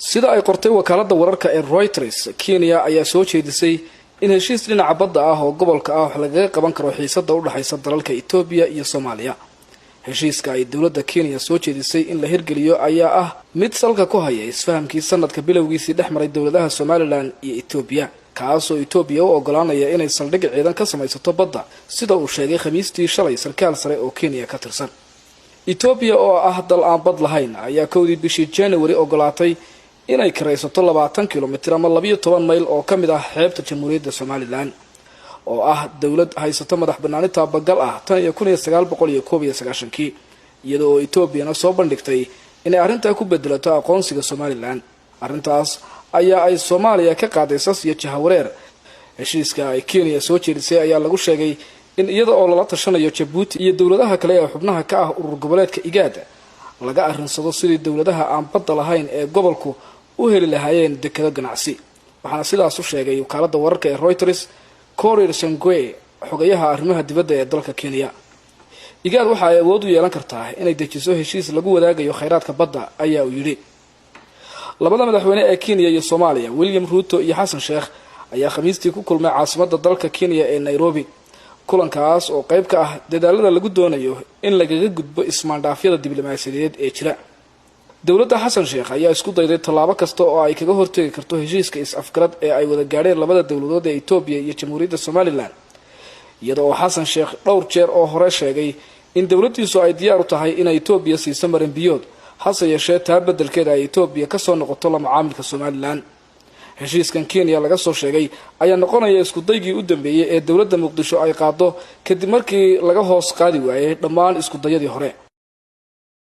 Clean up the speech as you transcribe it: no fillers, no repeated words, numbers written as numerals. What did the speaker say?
Sida ay qortay wakaaladda wararka ee Reuters, Kenya ayaa soo jeedisay in heshiis dhinaca badda ah oo gobolka ah wax lagaga qaban karo xiisada u dhexaysa dalalka Etoobiya iyo Soomaaliya. Heshiiska ay dowladda Kenya soo jeedisay in la hirgeliyo ayaa ah mid salka ku haya isfahamkii sanadka bilowgiisii dhex maray dowladaha Somaliland iyo Etoobiya, kaasoo Etoobiya u ogolaanaya inay saldhig ciidan ka samaysato badda, sida uu sheegay Khamiistii shalay sarkaal sare oo Kenya ka tirsan. Etoobiya oo ah dal aan bad lahayn ayaa 1dii bishii January ogolaatay inay kiraysato 20 kilomitir ama 12 mayl oo ka mid ah xeebta Jamhuuriyadda Somaliland, oo ah dowlad haysato madax banaani taabagal ah tan iyo 1991-kii, iyada oo Etoobiyana soo bandhigtay inay arrintaa ku bedelato aqoonsiga Somaliland. Arrintaas ayaa ay Soomaaliya ka qaaday sas iyo jahawareer. Heshiiska ay Kenya soo jeedisay ayaa lagu sheegay in iyada oo lala tashanayo Jabuuti iyo dowladaha kale ee xubnaha ka ah urur goboleedka IGAD, laga arrinsado sidii dowladaha aan badda lahayn ee gobolku u heli lahaayeen dekado ganacsi. Waxaana sidaas u sheegay wakaaladda wararka ee Reuters Korir Sing'oei, xogayaha arrimaha dibadda ee dalka Kenya. IGAD waxa ay awood u yeelan kartaa inay dejiso heshiis lagu wadaagayo khayraadka badda, ayaa uu yidhi. Labada madaxweyne ee Kenya iyo Soomaaliya, William Ruto iyo Xasan Sheekh, ayaa Khamiistii ku kulmay caasimadda dalka Kenya ee Nairobi, kulankaas oo qayb ka ah dadaalada lagu doonayo in lagaga gudbo ismaandhaafyada diblomaasiyadeed ee jira. Dowladda Xasan Sheekh ayaa isku dayday tallaabo kasta oo ay kaga hortegi karto heshiiska is-afgarad ee ay wada gaadheen labada dowladood ee Etoobiya iyo Jamhuuriyadda Somaliland, iyada oo Xasan Sheekh dhowr jeer oo hore sheegay in dowladdiisu ay diyaar u tahay inay Etoobiya siiso marinbiyood, hase yeeshee taa beddelkeeda ay Etoobiya kasoo noqoto la macaamilka Somaliland. Heshiiskan Kenya laga soo sheegay ayaa noqonaya iskudaygii u dambeeyey ee dowladda Muqdisho ay qaado kadib markii laga hoos qaadi waayey dhammaan iskudayadii hore.